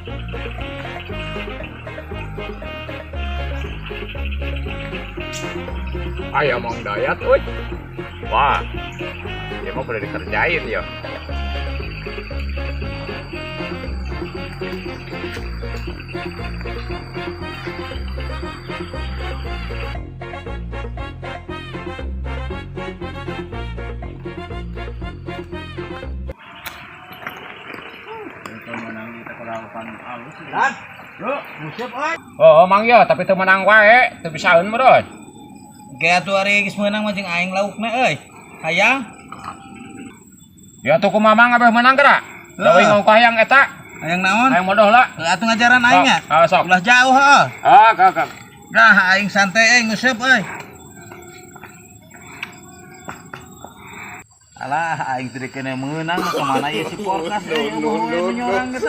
Ayo Mang Dayat, euy. Wah. Dia mah boleh dikerjain ya. Dan, lu nguseup euy. Oh, Mang ya, tapi teu menang wae, teu bisaeun meureun. Ge atuh ari geus meunang mah jeung aing laukna euy. Hayang. Ya tuh kumaha Mang abeh menang geura? Deui ngongkoh hayang eta. Hayang naon? Hayang modoh lah. Heuh atuh ngajaran aing nya. Ah, sok. Ulah jauh heuh. Ah, kak, kak. Nah, aing santai euy nguseup euy. Alah, aing teu kene meunang mah kemana ieu si podcast euy, eueuh nyorang geus.